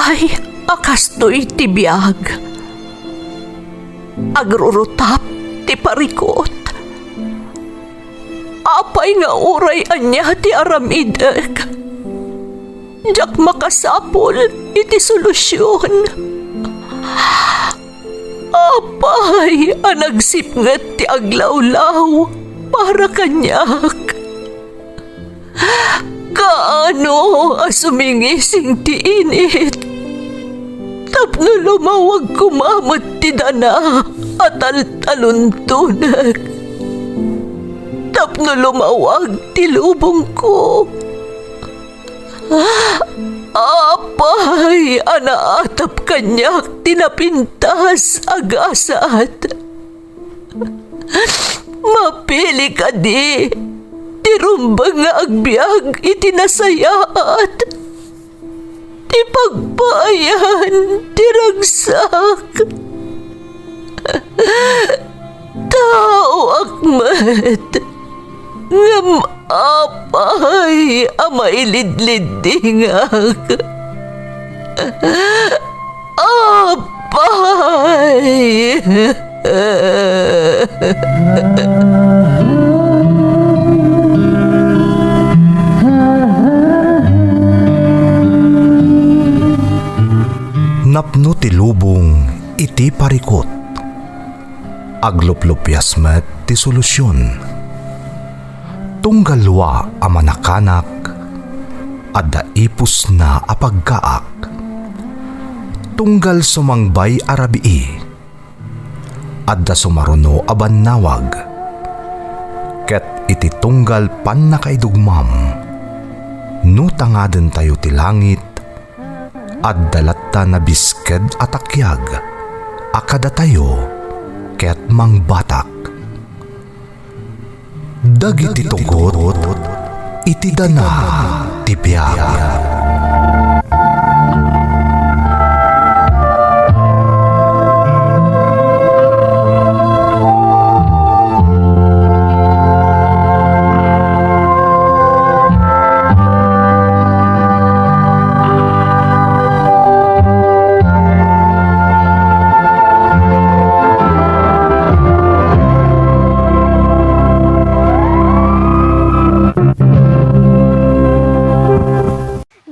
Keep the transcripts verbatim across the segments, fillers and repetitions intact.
Ay, a kastoy ti biag. Agrurutap ti parikut. Apay nga uray ania ti aramidek, diak makasapul iti solusion. Apay a nagsipnget ti aglawlaw para kaniak? Kaano a sumingising ti init tapno lumawag koma met ti dana a taltaluntonek, tapno lumawag ti lubongko? Apay a naatap kaniak ti napintas a gasat? Mapili kadi ti rumbeng nga agbiag iti nasayaat, ti pagpaayan ti ragsak? Taoak met, ngem apay a mailidliddingak? Apay! Napno ti lubong iti parikut. Agluplupias met ti solusion. Tunggal dua a manakanak, adda ipusna a pagkaak. Tunggal sumangbay a rabii, adda sumaruno a bannawag. Ket iti tunggal pannakaidugmam, no tangadentayo ti langit, adda latta nabisked a takiag a kadatayo ket mangbatak. Dagiti tugot iti dana ti biag.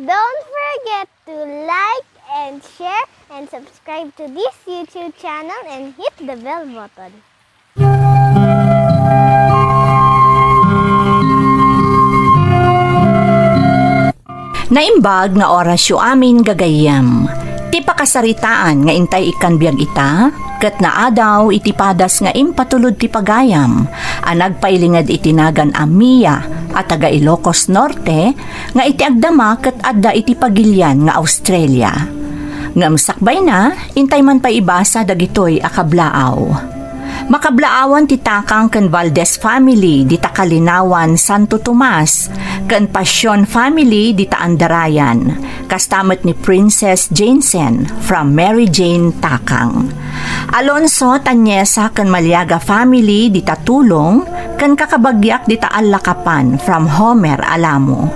Don't forget to like and share and subscribe to this YouTube channel and hit the bell button. Naimbag nga orasyo amin, gagayyem. Ti pakasaritaan nga intay ikkan biag ita, ket naadaw iti padas nga impatulod ti pagayam a nagpailinged iti nagan a Mia a taga Ilocos Norte, nga iti agdama ket adda iti pagilian nga Australia. Ngem sakbayna, intay man pay ibasa dagitoy a kablaaw. Makablaawan ti takang ken Valdez family dita Kalinawan, Santo Tomas, ken Pasion family dita Andarayan, kasta met ni Princess Jensen from Mary Jane Takang. Alonso, Tanyesa, ken Maliaga family dita Tulong, ken kakabagiak dita Allakapan from Homer Alamo.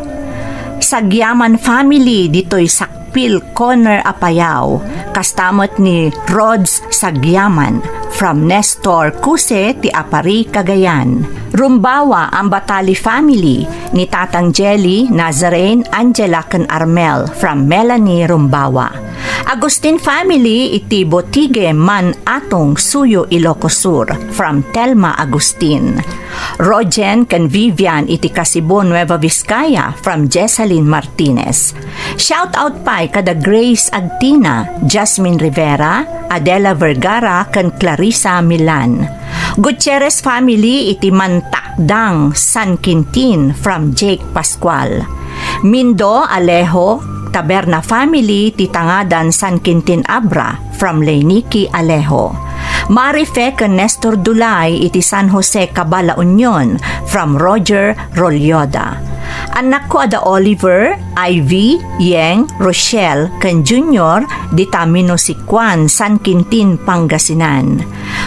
Sagyaman family ditoy Sakpil Corner, Apayao, kasta met ni Rods Sagyaman from Nestor Cuse ti Apari, Cagayan. Rumbawa, Ambatali family ni Tatang Jelly, Nazarene, Angela, ken Armel from Melanie Rumbawa. Agustin family iti Botigue, Man Atong, Suyo, Ilocos Sur, from Telma Agustin. Rogen ken Vivian iti Kasibo, Nueva Vizcaya, from Jessalyn Martinez. Shout out pay kada Grace Agtina, Jasmine Rivera, Adela Vergara, ken Clarissa Milan. Gutierrez family iti Mantakdang, San Quintin, from Jake Pascual. Mindo, Alejo, Taberna family ti Tangadan, San Quintin, Abra, from Leiniki Alejo. Marife ken Nestor Dulay iti San Jose, Cabal, La Union, from Roger Rolyoda. Annakko a da Oliver, Ivy, Yeng, Rochelle, ken Junior, dita Minosicuan, San Quintin, Pangasinan.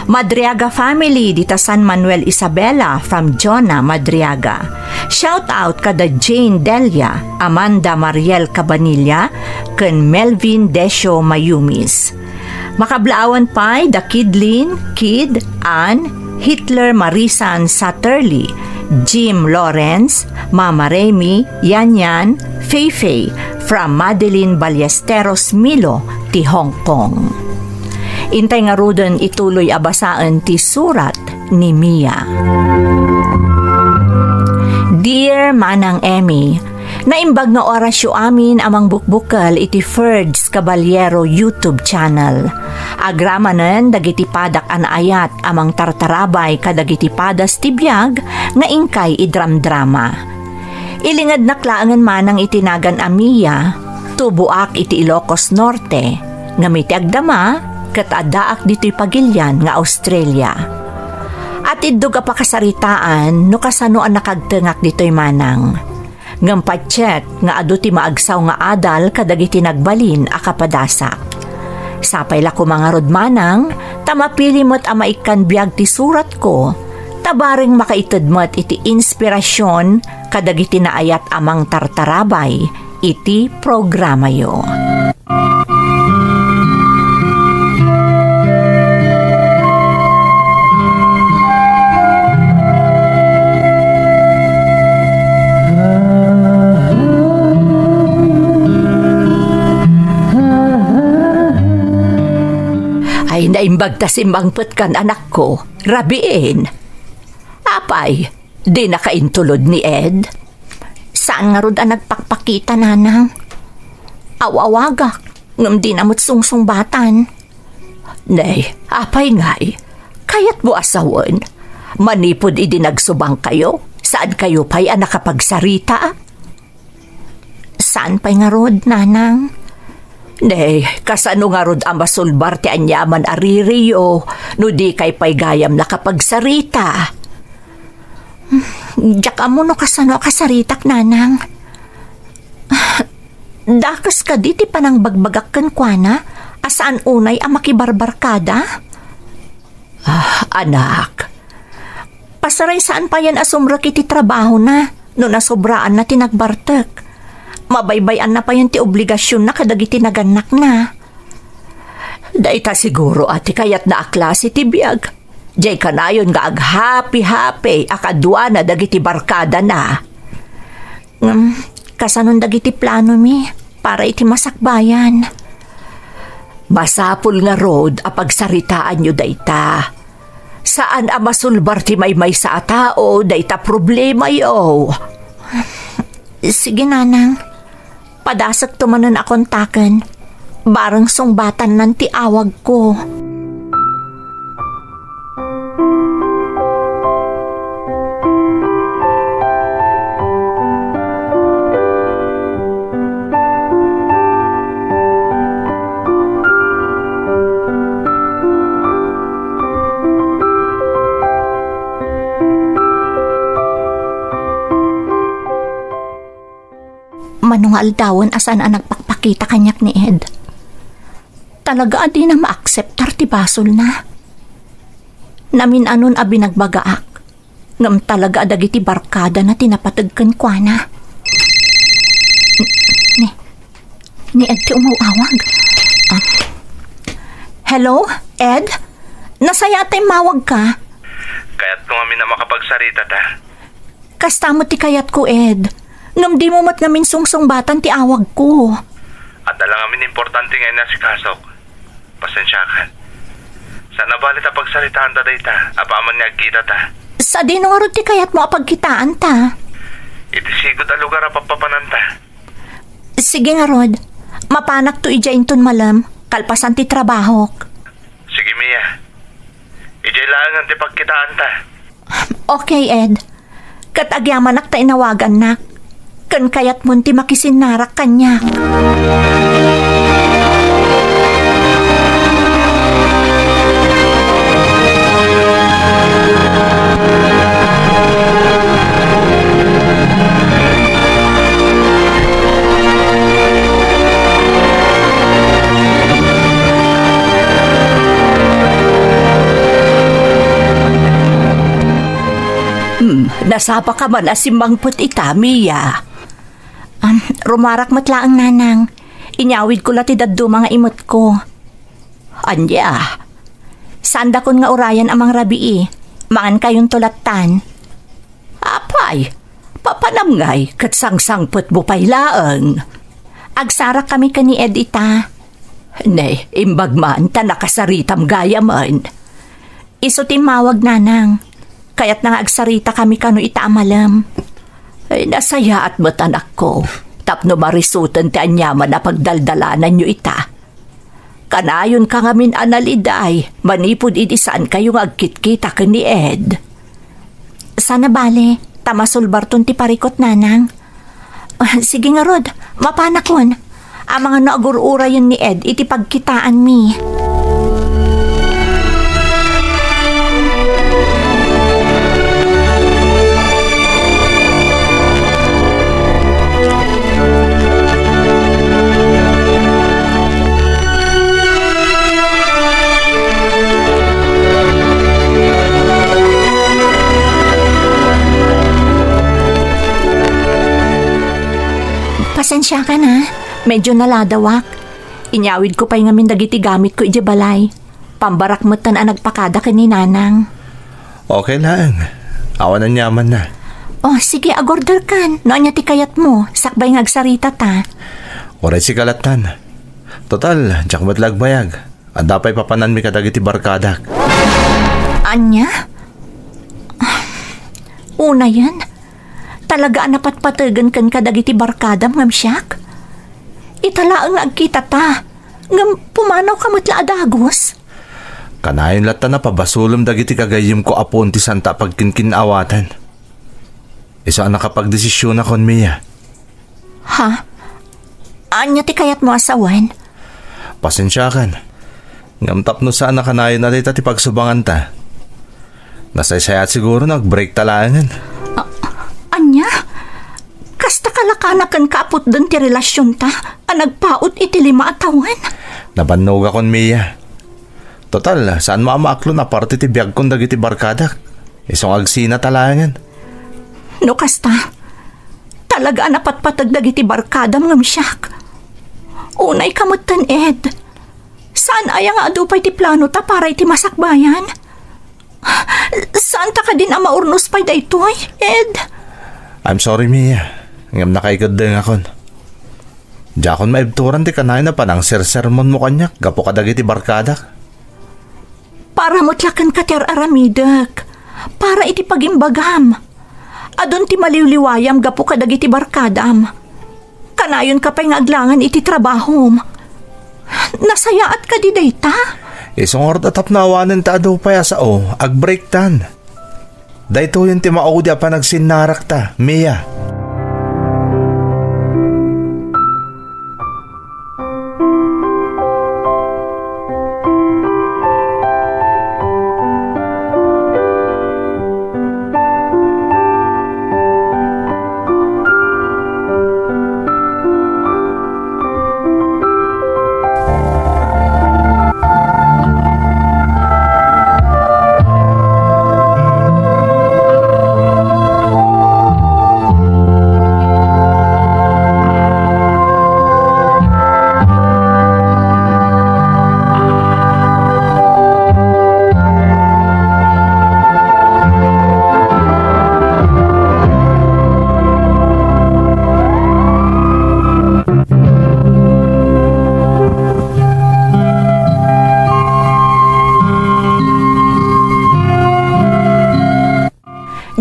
Madriaga family, dita San Manuel Isabela, from Jonah Madriaga. Shout out kada Jane Delia, Amanda Mariel Cabanilla, ken Melvin Decio Mayumis. Makablaawan pay da Kidlin, Kid, Ann, Hitler Marisan Satterly, Jim Lawrence, Mama Remy, Yanyan, Feifei, from Madeline Ballesteros Milo ti Hong Kong. Intay ngaruden ituloy a basaen ti surat ni Mia. Dear Manang Emmy, naimbag nga orasyo amin a mangbukbukel iti Ferds Caballero YouTube channel. Agramanen dagiti padak a naayat a mangtartarabay kadagiti padas ti biag nga inkay idramdrama. Ilingednak laengen manang iti nagan a Mia, tuboak iti Ilocos Norte, ngem iti agdama, ket addaak ditoy pagilian nga Australia. Atiddog a pakasaritaan no kasano a nakagtengak ditoy manang. Ngem patiek nga adu ti maagsaw nga adal kadagiti nagbalin a kapadasak. Sapay la koma ngarud manang, ta mapili met a maikkan biag ti suratko, ta bareng makaited met iti inspirasyon kadagiti naayat a mangtartarabay iti programayo. Ay, naimbag ta simmangpetkan, anakko. Rabiin. Apay, dinaka intulod ni Ed? Saan ngarud a nagpakpakita, nanang. Aw-awagak, ngem dina met sungsungbatan. Nay, apay ngay? Kayatmo a sawen? Manipud idi nagsubangkayo, saankayo pay a nakapagsarita? Saan pay ngarud, nanang? Nay, kasano ngarud a masulbar ti aniaman a ririyo no dikay pay gayam nakapagsarita? Diak ammo no kasano a kasaritak, nanang. Dakes kadi ti panangbagbagak kenkuana a saan unay a makibarbarkada? Ah, anak. Pasaray saan payen a sumrek iti trabahona no nasobraanna ti nagbartek. Mabaybay-anna payen ti obligasionna kadagiti nagannakna. Dayta siguro a ti kayatna a klase ti biag. Diay kanayon nga aghapi-hapi a kaduana dagiti barkadana. Ngem, kasanon dagiti planomi para iti masakbayan? Masapul ngarud a pagsaritaanyo dayta. Saan a masulbar ti maymaysa a tao dayta problemayo. Sige, nanang. Padasekto manen a kontaken. Bareng sungbatannan ti awagko. Mano nga aldawen a saan a nagpakpakita kaniak ni Ed. Talaga a dina maakseptar ti basolna. Namin-anon a binagbagaak, ngem talaga a dagiti barkadana ti napateg kenkuana. Ni, ni Ed ti umaw-awag. Ah. Hello, Ed? Nasayaat ta immawagka. Kayatko ngamin a makapagsaritata. Kasta met ti kayatko, Ed. Ngem dimo met ngamin sungsungbatan ti awagko. Adda la ngamin importante nga inasikasok. Pasensiakan. Saan a bale ta pagsaritaanta dayta, apaman nga agkitata. Sadino ngarud ti kayatmo a pagkitaanta? Iti sigud a lugar a pappapananta. Sige ngarud, mapanakto idiay inton malem, kalpasan ti trabahok. Sige, Mia. Idiay laengen ti pagkitaanta. Okay, Ed. Ket agyamanak ta inawagannak. Ken kayatmon ti makisinnarak kaniak. Nasapaka man a simmangpet ita, Mia? Am, rumarak met laeng, Nanang. Inyawidko la ti dadduma nga imetko. Ania? Saandakon nga urayan a mangrabii. Mangankayonto lattan. Apay, papanam ngay ket sangsangpetmo pay laeng? Agsarak kami ken ni Ed ita. Ne, imbag man ta nakasaritam gayamen. Isu ti immawag, Nanang. Kayatna nga agsaritakami kano ita a malem. Ay, nasayaat met, anakko, tapno marisuten ti aniaman a pagdaldalananyo ita. Kanayonka ngamin a naliday manipud idi saankayo nga agkitkita ken ni Ed. Saan a bale, ta masulbarton ti parikut, Nanang. Ah, sige ngarud, mapanakon. Amangan no agur-urayen ni Ed iti pagkitaanmi. Pasensiakan, ha. Medyo naladawak. Inyawidko pay ngamin dagiti gamitko idiay balay. Pambarak metten a nagpakada ken ni Nanang. Okay laeng. Awan aniamanna. Oh, sige, agorderkan. No ania ti kayatmo, sakbay nga agsaritata. Uray sika lattan. Total, diak met la agbayag. Adda pay papananmi kadagiti barkadak. Ania? Unayen, talaga a napatpategen kenka dagiti barkadam ngem siak? Ita laeng nga agkitata, ngem pumanawka met la a dagus? Kanayon latta a pabasolem dagiti gagayyemko a puon ti saanta a pagkinkin-awatan. Isu a nakapagdesisionakon, Mia. Ha? Ania ti kayatmo a sawen? Pasensiakan. Ngem tapno saan a kanayon a dayta ti pagsubanganta, nasaysayaat siguro no agbreakta laengen. A-, ania? Kasta kalakana ken kaaputden ti relasionta a nagpaut iti lima a tawen? Nabannogakon, Mia. Total, saanmo a maaklon a parte ti biagkon dagiti barkadak. Isu nga agsinata laengen. No kasta, talaga a napatpateg dagiti barkadam ngem siak. Unayka metten, Ed. Saan aya nga adu pay ti planota para iti masakbayan? Saanta kadin a maurnos pay daytoy, Ed? I'm sorry, Mia. Ngem nakaikeddengakon. Diakon maibturan ti kanayon a panangsersermonmo kaniak gapu kadagiti barkadak. Para met la kenka ti ar-aramidek. Para iti pagimbagam. Adun ti maliwliwayam gapu kadagiti barkadam. Kanayonka pay nga aglangan iti trabahom. Nasayaat kadi dayta? Isu ngarud a tapno awanen ta adu pay a sao, agbreaktan. Daytoyen ti maudi a panagsinnarakta, Mia.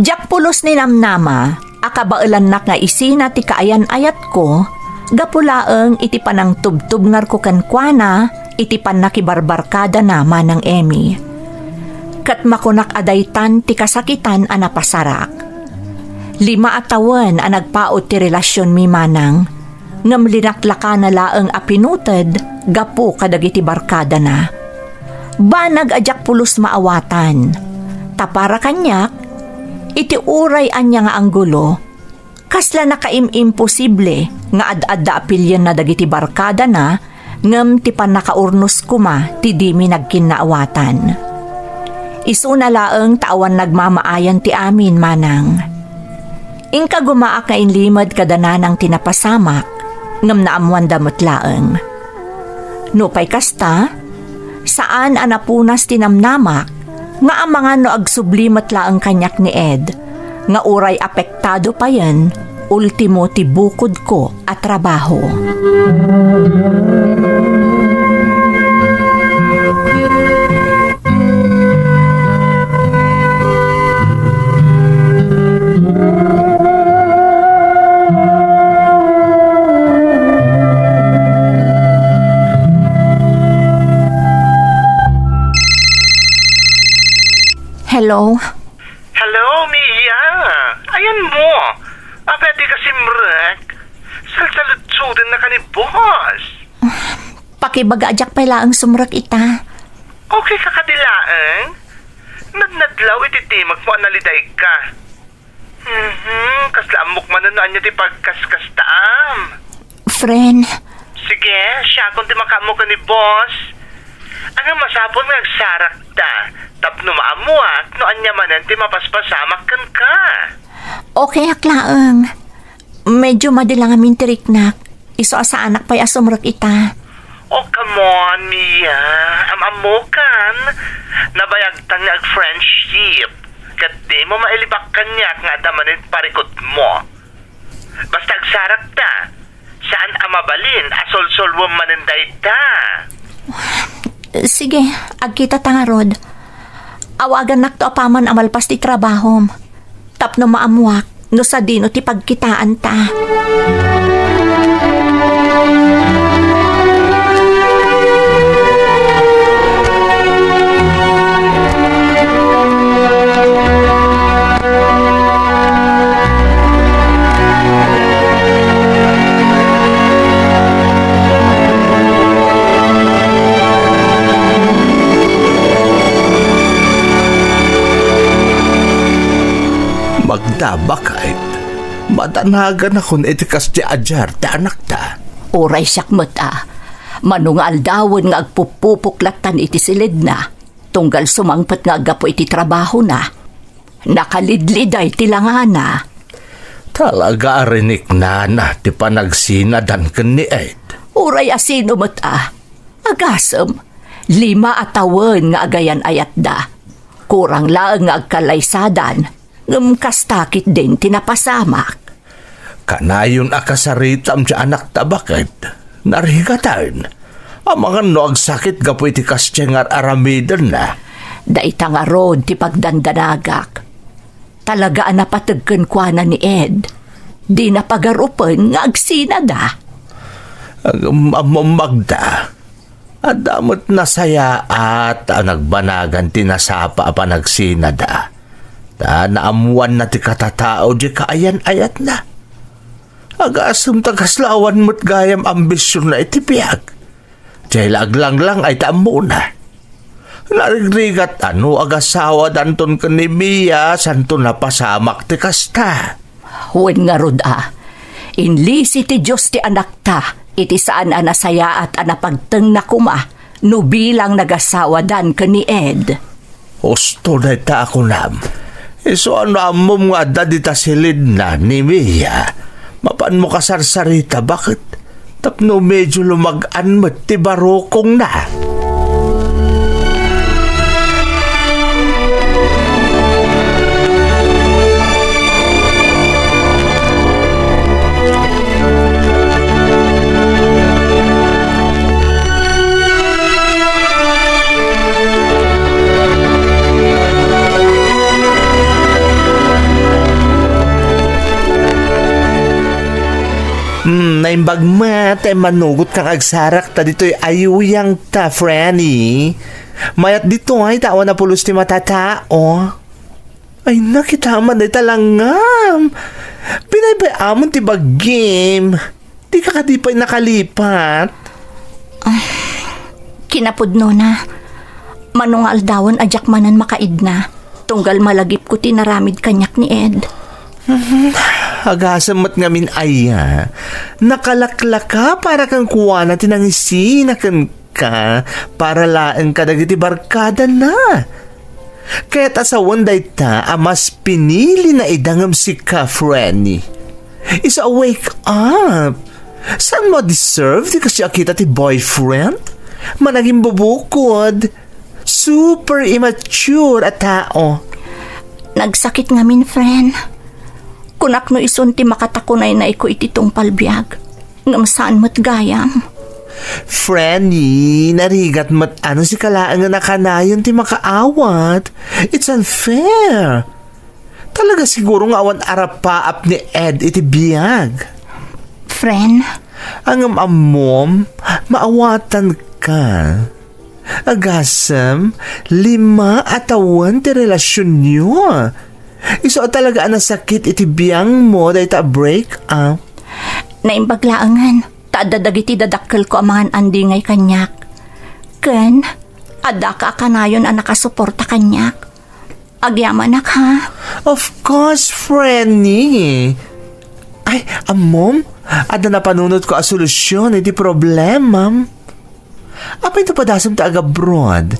Diak pulos ni namnama a kabaelannak nga isina ti kaayan-ayatko gapu laeng iti panangtubtubngarko kenkuana iti pannakibarbarkadana, Manang Emmy. Ket makunak a daytan ti kasakitan a napasarak. Lima a tawen a nagpaut ti relasionmi, Manang, ngem linaklakana laeng a pinuted gapu kadagiti barkadana. Banag a diak pulos maawatan. Ta para kaniak, iti uray ania nga anggulo, kasla nakaim-imposible nga ad-adda a pilienna dagiti barkadana, ngem ti pannakaurnos koma ti dimi nagkinnaawatan. Isuna laeng ta awan nagmamaayan ti amin, Manang. Inkagumaak nga inlimed kada nanang ti napasamak, ngem naammoanda met laeng. Nupay kasta, saan a napunas ti namnamak nga amangan no agsubli met laeng kaniak ni Ed, nga uray apektado payen, ultimo ti bukodko a trabaho. Hello? Hello, Mia. Ayanmo. Apay a dika simrek? Salsaludsodennak ni boss. Pakibaga a diak pay laeng sumrek ita. Okay ka kadi laeng? Nadnadlaw iti timekmo a nalidayka. Mhm, kasla ammok manen no ania ti pagkaskastaam. Friend. Sige, siakon ti makaammo ken ni boss. Ania, masapul nga agsarakta tapno maammoak no ania manen ti mapaspasamak kenka. Okay ak laeng. Medyo madi la ngamin ti riknak. Isu a saanak pay a sumrek ita. Oh, come on, Mia. Am-ammokan. Nabayagtan nga ag-friendship. Ket dimo mailibak kaniak nga adda manen parikutmo. Basta agsarakta, saan a mabalin a solsolwem manen dayta. Sige, agkitata ngarud. Awagannakto apaman a malpas ti trabahom. Tapno maammoak no sadino ti pagkitaanta. Magda, baket, madanaganakon iti kasdi a diar ti anakta. Uray siak met a, mano nga aldawen nga agpupupok lattan iti silidna, tunggal sumangpet nga aggapu iti trabahona. Nakalidliday ti langana. Talaga a riniknana ti panagsinadan ken ni Ed. Uray a sino met a, agasem, lima a tawen nga agayan-ayatda. Kurang laeng nga agkallaysadan, ngem kasta ketdin ti napasamak. Kanayon a kasaritam ti anakta, baket, narigatan. Amangan no agsakit gapu iti kasdiay nga ar-aramidenna. Dayta ngarud ti pagdandanagak. Talaga a napateg kenkuana ni Ed. Dina pagarupen nga agsinada. Agam-, ammom, Magda. Adda met nasayaat a nagbanagan ti nasapa a panagsinada. Ta naammoanna ti katatao diay kaayan-ayatna. Agasem ta kasla awan met gayam ambisionna iti biag. Diay la aglanglang ay ta ammona. Narigrigat a no agasawadanton ken ni Mia, santo napasamak ti kasta. Wen ngarud a, inlisi ti Dios ti anakta iti saan a nasayaat a napagtengna koma no bilang nagasawadan ken ni Ed. Husto dayta a kunam. Isu a no ammom nga adda dita silidna ni Mia, mapanmo kasarsarita, baket, tapno medyo lumag-an met ti barukongna. Hmm, naimbag met ti immanugotka nga agsarakta ditoy ayuyangta, Franny. Mayat ditoy ta awan a pulos ti matatao. Ay, nakitaman dayta langngam. Binaybay-amon ti baggim. Dika kadi pay nakalipat? Ay, kinapudnona. Mano nga aldawen a diak manen makaidna. Tunggal malagipko ti naramid kaniak ni Ed. Mhm. Agasem met ngamin aya. Nakalaklaka para kenkuana ti nangisina kenka para laeng kadagiti barkadana. Ket a sawen dayta a mas pinili na ida ngem sika, Frenny. Isu a wake up. Saan mo a deserve ti kasdi a kita ti boyfriend? Managimbubukod. Super immature a tao. Nagsakit ngamin, friend. Kunak no isun ti makatakunaynayko iti tungpal biag. Ngem saan met gayam. Frenny, narigat met a no sika laeng a kanayon ti makaawat. It's unfair. Talaga siguro nga awan arapaap ni Ed iti biag. Friend? Ngem ammom, maawatanka. Agasem, lima a tawen ti relasionyo. Isu a talaga a nasakit iti biangmo dayta a break up. Naimbag laengen, ta adda dagiti dadakkelko a mangan-andingay kaniak. Ken, addaka a kanayon a nakasuporta kaniak. Agyamanak, ha? Of course, Frenny. Ay, ammom, adda napanunotko a solusyon iti problemam. Apay no padasem ti agabroad?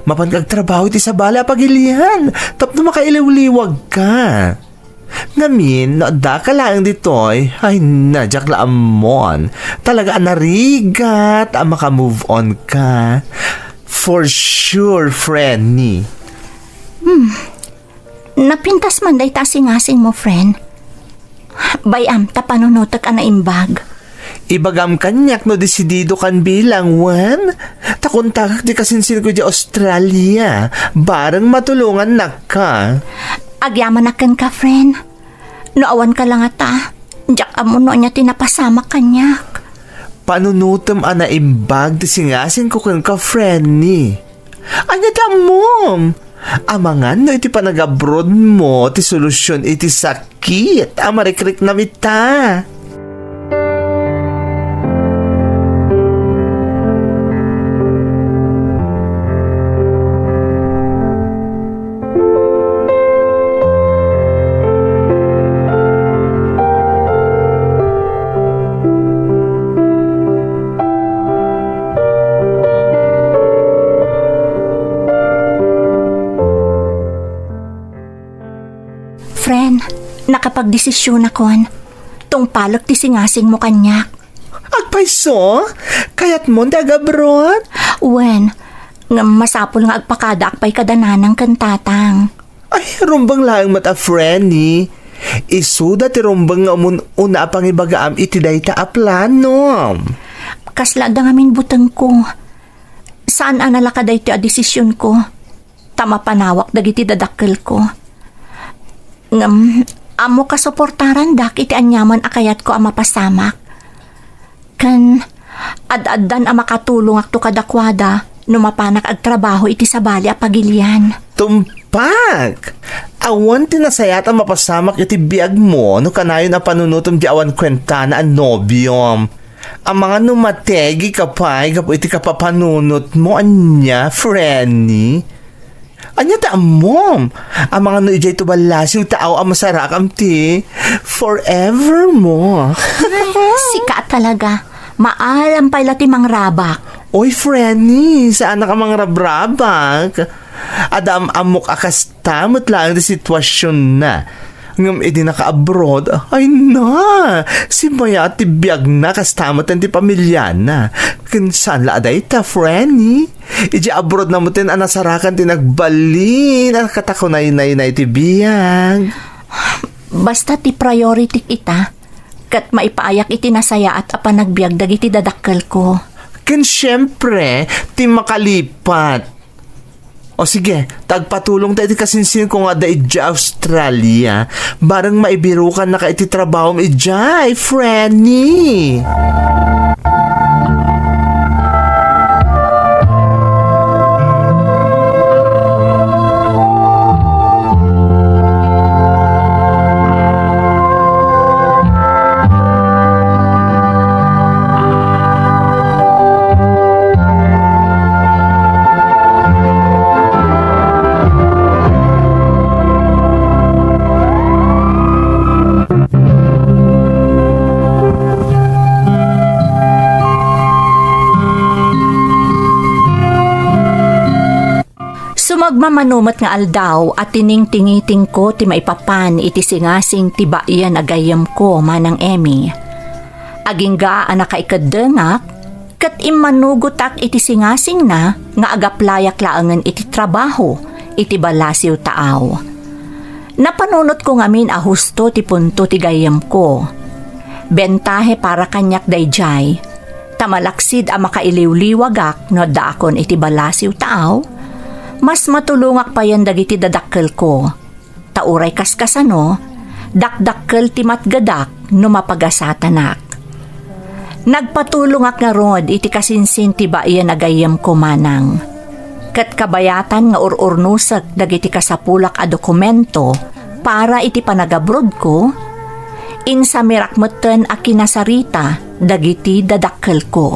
Mapanka agtrabaho iti sabali a pagilian tapno makailiwliwagka. Ngamin, no addaka laeng ditoy, ay na, diak la ammon. Talaga a narigat a maka-move on ka. For sure, Frenny. Hmm. Napintas man dayta a singasingmo, friend. Bay-am ta panunotek a naimbag. Ibagam kaniak no desididokan bilang wen. Ta kontakak ti kasinsinko idiay Australia. Bareng matulongannakka. Agyamanak kenka, friend. No awanka la ngata, diak ammo no ania ti napasamak kaniak. Panunotem a naimbag ti singasingko kenka, Frenny. Ania ti ammom? Amangan no iti panagabrodmo ti solusyon iti sakit a marikriknam ita. Friend, nakapagdesisyonakon. Tungpalek ti singasingmo kaniak. Agpayso? Kayatmon ti agabroad? Wen, ngem masapul nga agpakadaak pay kada nanang ken tatang. Ay, rumbeng laeng met a, Frenny. Isuda ti rumbeng nga umun-una a pangibagaam iti dayta a planom. Kasla adda ngamin butengko. Saan a nalaka daytoy a desisyonko. Ta mapanawak dagiti dadakkelko. Ngem, ammok a suportarandak iti aniaman a kayatko a mapasamak. Ken, ad-addan a makatulongakto kadakuada no mapanak agtrabaho iti sabali a pagilian. Tumpak! Awan ti nasayaat a mapasamak iti biagmo no kanayon a panunotem ti awan kuentana a nobiom. Amangan no mategi ka pay gapu iti kapapanunotmo, ania, Frenny? Ania ti ammom? Amangan no idiay tuballasiw tao a masarakam ti forever mo. Sika talaga. Maalam pay la ti mangrabak. Oy, Frenny, saanak a mangrabrabak. Adda am-ammok a kasta met laeng ti situasionna. Ngem idi naka-abroad, ay na, simmayaat ti biagna kasta met ti pamiliana. Ken saan la a dayta, Frenny? Idiay abroad na met a nasarakan ti nagbalin a katakunaynayna iti biag. Basta ti priority ita, ket maipaayak iti nasayaat a panagbiag dagiti dadakkelko. Ken siempre, ti makalipat. O sige, ta agpatulongta iti kasinsinko nga adda idiay Australia. Bareng maibirokannaka iti trabahom idiay, Frenny. Agmamano met nga aldaw a tining-tingitingko ti maipapan iti singasing ti baien a gayyemko, Manang Emmy. Agingga a nakaikeddengak, ket immanugotak iti singasingna nga agaplayak laengen iti trabaho iti balasiw taaw. Napanunotko ngamin a husto ti punto ti gayyemko. Bentahe para kaniak daydiay, ta malaksid a makailiwliwagak no addaakon iti balasiw taaw, mas matulongak payen dagiti dadakkelko. Ta uray kaskasano, dakdakkel ti matgedak no mapagasatanak. Nagpatulongak ngarud iti kasinsin ti baien a gayyemko, Manang. Ket kabayatan nga ur-urnosek dagiti kasapulak a dokumento para iti panagabrodko, insamirak metten a kinasarita dagiti dadakkelko.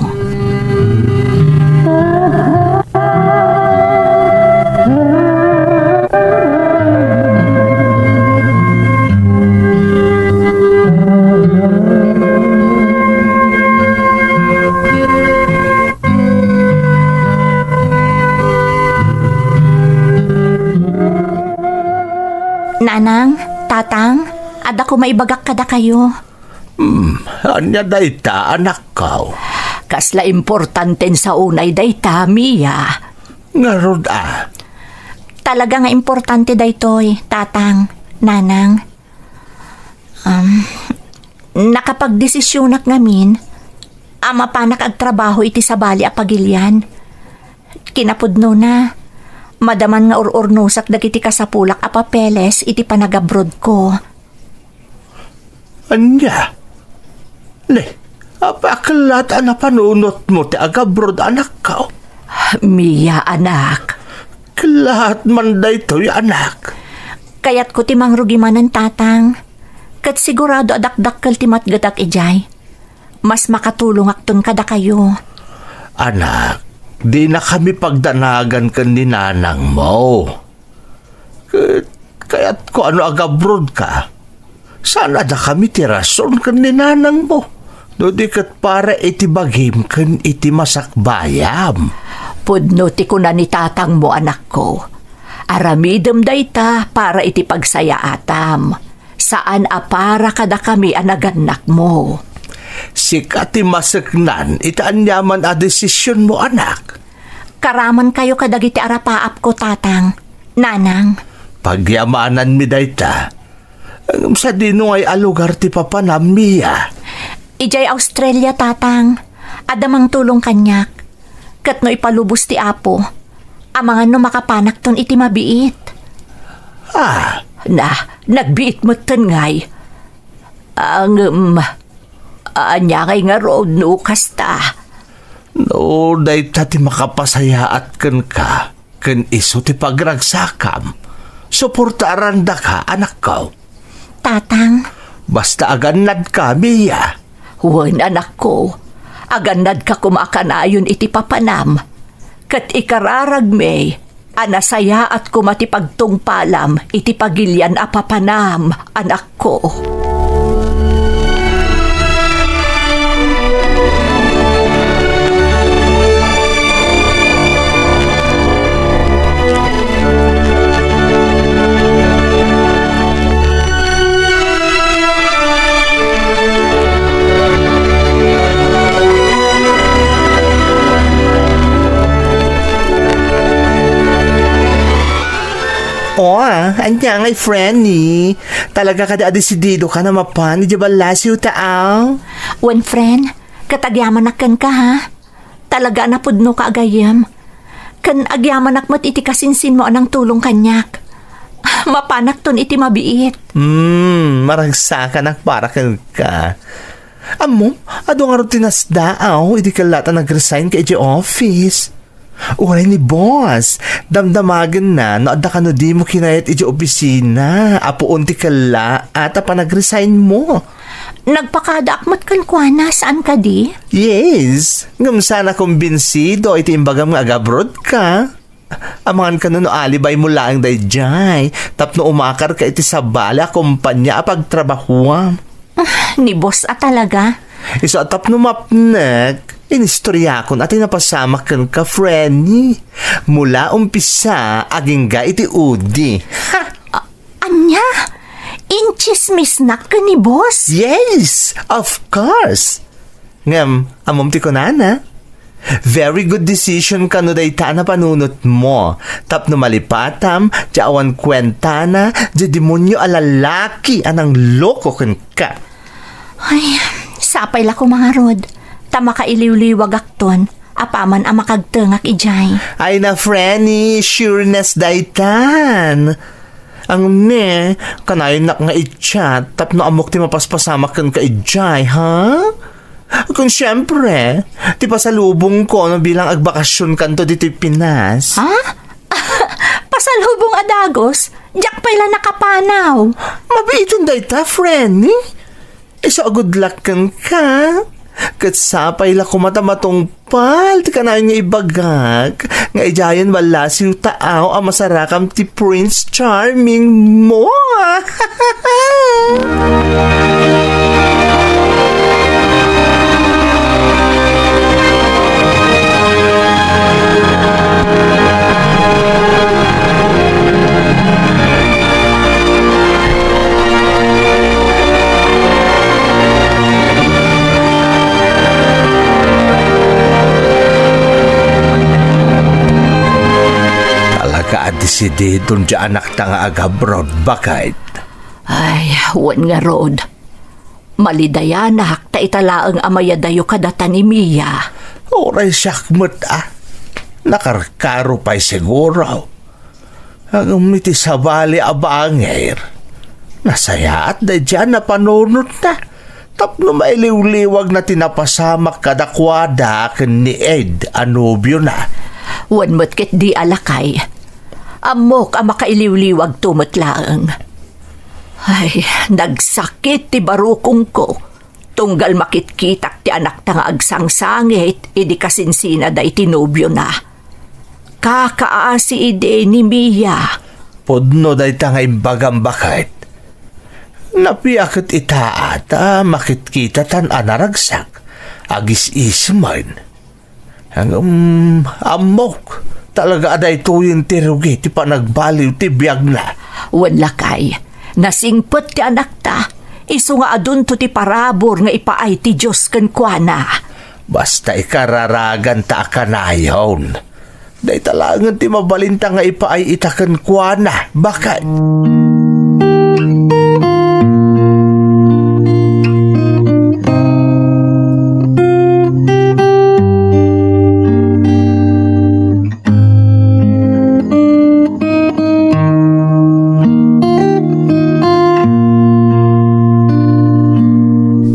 Nanang, Tatang, adda ko maibagak kadakayo. Hmm, ania dayta, anakko? Kasla importanten sa unay dayta, Mia. Ngarud a? Talaga nga importante daytoy, Tatang, Nanang. Um, nakapagdesisionak ngamin a mapanak agtrabaho iti sabali a pagilian. Kinapudnona, madaman nga ur-urnosak dagiti kasapulak a papeles iti panagabrodko. Ania? Ne, apay a kellat a napanunotmo ti agabrod, anakko? Mia, anak. Kellat man daytoy, anak. Kayatko ti mangrugi manen, Tatang. Ket sigurado a dakdakkel ti matgedak idiay. Mas makatulongakton kadakayo. Anak, dinakami pagdanagan ken ni nanangmo. Ket kayatko a no agabrodka, saan a dakami ti rason ken ni nanangmo, no di ket para iti bagim ken iti masakbayam. Pudno ti kuna ni tatangmo, anakko. Aramidem dayta para iti pagsayaatam. Saan a para kadakami a nagannakmo. Sika ti maseknan iti aniaman a desisionmo, anak. Karamankayo kadagiti arapaapko, Tatang, Nanang. Pagyamananmi dayta. Ngem sadino ngay a lugar ti papanam, Mia? Idiay Australia, Tatang. Adda mangtulong kaniak. Ket no ipalubos ti Apo, amangan no makapanakton iti mabiit. Ah. Na, nagbiit metten ngay. Ah, ngem, ania ngay ngarud no kasta? No dayta ti makapasayaat kenka, ken isu ti pagragsakam, suportaarandaka, anakko. Tatang. Basta agannadka, Mia. Wen, anakko, agannadka koma a kanayon iti papanam, ket ikararagmi a nasayaat koma ti pagtungpalam iti pagilian a papanam, anakko. Oh, ania ngay, Frenny? Talaga kadi a desididoka a mapan idiay ballasiw ta, aw? Wen, friend, ket agyamanak kenka, ha? Talaga a napudnoka a gayyem. Ken agyamanak met iti kasinsinmo a nangtulong kaniak. Mapanakton iti mabiit. Hmm, maragsakanak para kenka. Ammom, adu ngarud ti nasdaaw idi kellat a nag-resign ka idiay office. Uray ni boss, damdamagenna no adda kano dimo kinayat idiay opisina, a puon ti kellaat a panag-resignmo. Nagpakadaak met kenkuana, saan kadi? Yes, ngem saan a kumbinsido iti imbagam nga agabrodka. Amangan kano no alibaymo laeng daydiay tapno umakarka iti sabali a kompania a pagtrabahuam. Ah, ni boss a talaga. Isu a tapno mapnek, Inistoriakon a ti napasamak kenka, Frenny. Mula umpisa, agingga iti udi. Ha! A-, ania? Intsismisnak ken ni boss? Yes, of course. Ngem, ammom ti kunana? Very good decision kano dayta a napanunotmo. Tapno malipatam, ti awan kuentana, ti demonio a lalaki a nangloko kenka. Ay, sapay la koma ngarud, ta makailiwliwagakton, apaman a makagtengak idiay. Ay na, Frenny, sureness daytan. Ang ne, kanayennak nga i-chat tapno ammok ti mapaspasamak kenka idiay, ha? Kun siempre, ti pasalubongko no bilang agbakasionkanto ditoy Pinas. Ha? Pasalubong a dagus? Diak pay la nakapanaw. Mabiitan dayta, Frenny. Isu a good luck kenka. Ket sapay la koma ta matungpal ti kanayon nga ibagak, nga idiayen ballasiw taaw a masarakam ti Prince Charming mo. Talaga a desididon ti anakta nga agabroad, baket. Ay, wen ngarud. Malidayanak ta ita laeng a mayadayo kadata ni Mia. Uray siak met a. Nakarkaro pay siguro. Ngem iti sabali a bangir, nasayaat daydiay a napanunotna tapno mailiwliwagna ti napasamak kadakuada ken ni Ed a nobiona. Wen met ketdi a lakay. Ammok a makailiwliwagto met laeng. Ay, nagsakit ti barukongko. Tunggal makitkitak ti anakta nga agsangsangit idi kasinsinada iti nobiona. Kakaasi idi ni Mia. Pudno dayta nga imbagam, baket. Napiaket itaat a makitkitatan a naragsak, agis-isimen. Ngem, ammok, talaga a daytoyen ti rugi ti panagbaliw ti biagna. Wen lakay, nasingpet ti anakta, isu nga adunto ti parabur nga ipaay ti Dios kenkuana. Basta ikararaganta a kanayon. Dayta laengen ti mabalinta nga ipaay ita kenkuana, baket.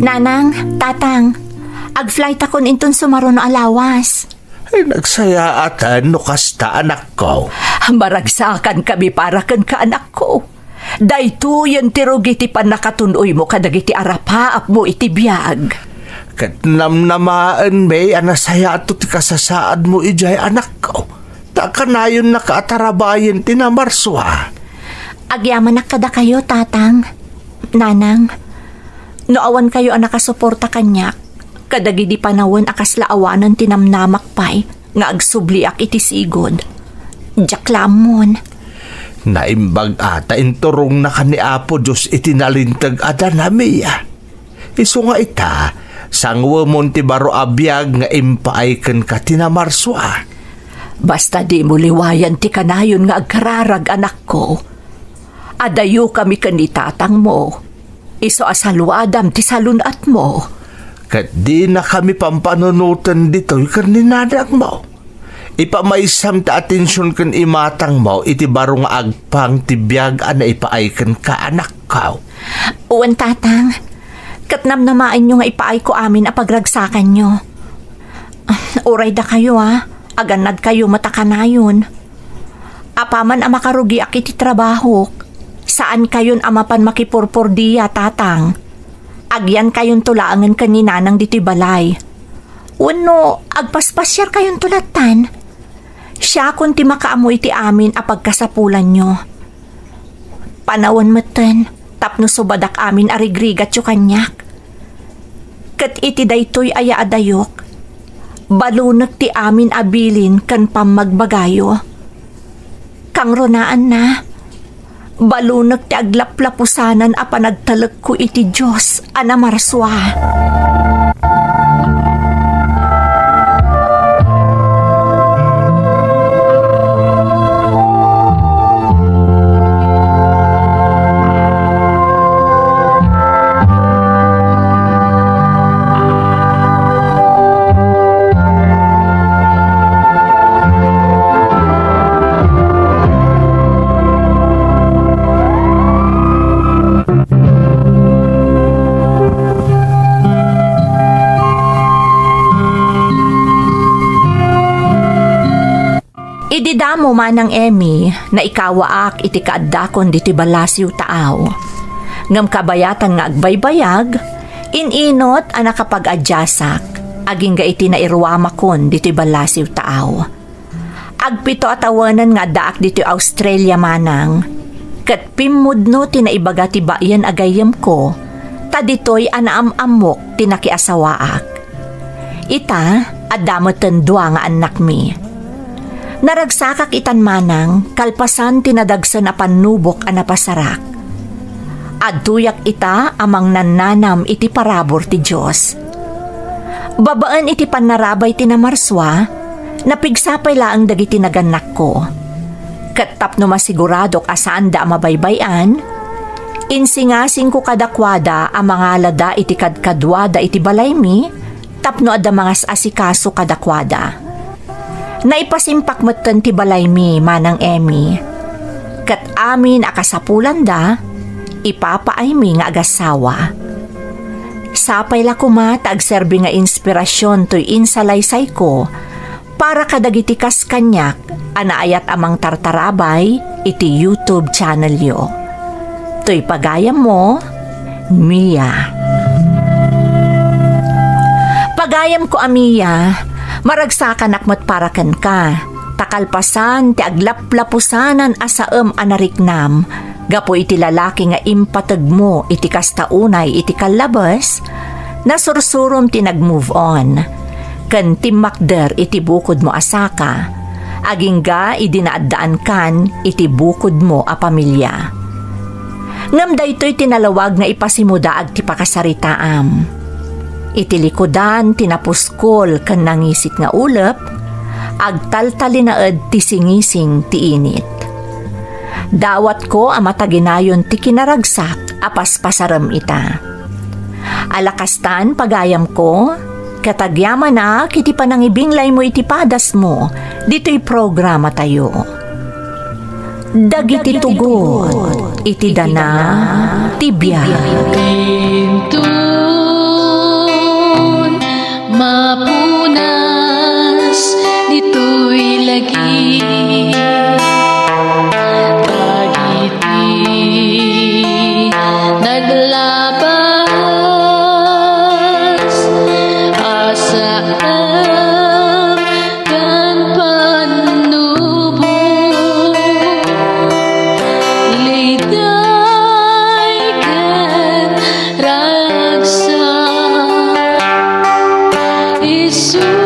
Nanang, Tatang, ag-flight akon inton sumaruno a lawas. Ay, nagsayaatan no kasta, anakko. Maragsakan kami para kenka, anakko. Daytoyen ti rugi ti pannakatun-oymo kadagiti arapaapmo iti biag. Ket namnamaenmi a nasayaato ti kasasaadmo idiay, anakko. Ta kanayonnaka a tarabayen ti namarsua. Agyamanak kadakayo, Tatang, Nanang. No awankayo a nakasuporta kaniak, kadagidi panawen a kasla awanen ti namnamak pay nga agsubliak iti sigud. Diak la ammon. Naimbag a ta inturongnaka ni Apo Dios iti nalinteg a danami. Isu nga ita, sanguemon ti baro a biag nga impaay kenka ti namarsua. Basta dimo liwayan ti kanayon nga agkararag, anakko. Adayokami ken ni tatangmo. Isu a saluadam ti salun-atmo. Ket dinakami pampanunoten ditoy ken ni nanangmo. Ipamaysam ti atension ken imatangmo iti baro nga agpang ti biag a naipaay kenka, anakko. Wen, Tatang. Ket namnamaenyo nga ipaayko amin a pagragsakanyo. Uray dakayo, a, agannadkayo met a kanayon. Apaman a makarugiak iti trabahok, saankayon a mapan makipurpordia, Tatang. Agyankayonto laengen ken ni Nanang ditoy balay. Wenno, agpaspasiarkayonto lattan. Siakon ti makaammo iti amin a pagkasapulanyo. Panawen metten tapno subadak amin a rigrigatyo kaniak. Ket iti daytoy a yaadayok, Balunek ti amin a bilin ken pammagbagayo. Kangrunaanna, balunek ti aglaplapusanan a panagtalekko iti Dios a namarsua. Idi damo, Manang Emmy, naikawaak iti kaaddakon ditoy ballasiw taaw. Ngem kabayatan nga agbaybayag, in-inut a nakapag-adjustak, agingga iti nairuamakon ditoy ballasiw taaw. Agpito a tawenen nga addaak ditoy Australia, Manang, ket pimmudno ti naibaga ti baien a gayyemko, ta ditoy a naam-ammok ti nakiasawaak. Ita, adda metten dua nga annakmi. Naragsakak itan, Manang, kalpasan ti nadagsen a pannubok a napasarak. Adtoyak ita a mangnannanam iti parabur ti Dios. Babaen iti pannarabay ti namarsua, napigsa pay laeng dagiti nagannakko. Ket tapno masiguradok a saanda a mabaybay-an, insingasingko kadakuada a mangalada iti kadkaduada iti balaymi tapno adda mangas-asikaso kadakuada. Naipasimpak metten ti balaymi, Manang Emmy. Ket amin a kasapulanda, ipapaaymi nga agassawa. Sapay la koma ta agserbi nga inspirasyon toy insalaysayko para kadagiti kas kaniak a naayat a mangtartarabay iti YouTube channelyo. Toy pagayammo, Mia. Pagayamko a Mia, maragsakanak met para kenka, ta kalpasan ti aglaplapusanan a saem a nariknam gapu iti lalaki nga impategmo iti kasta unay iti kallabes, nasursurom ti nag-move on ken timmakder iti bukodmo a saka, agingga idi naaddaankan iti bukodmo a pamilia. Ngem daytoy ti nalawag nga ipasimudaag ti pakasaritaam. Iti likudan ti napuskol ken nangisit nga ulep, agtaltalinaed ti singising ti init. Dawatko a mataginayon ti kinaragsak a paspasarem ita. Ala kastan, pagayamko, ket agyamanak iti panangibinglaymo iti padasmo ditoy programatayo. Dagiti tugot iti dana ti biag. Inton mapunas ditoy lagi, dagiti naglabas a saem ken pannubok, liday ken ragsak, isu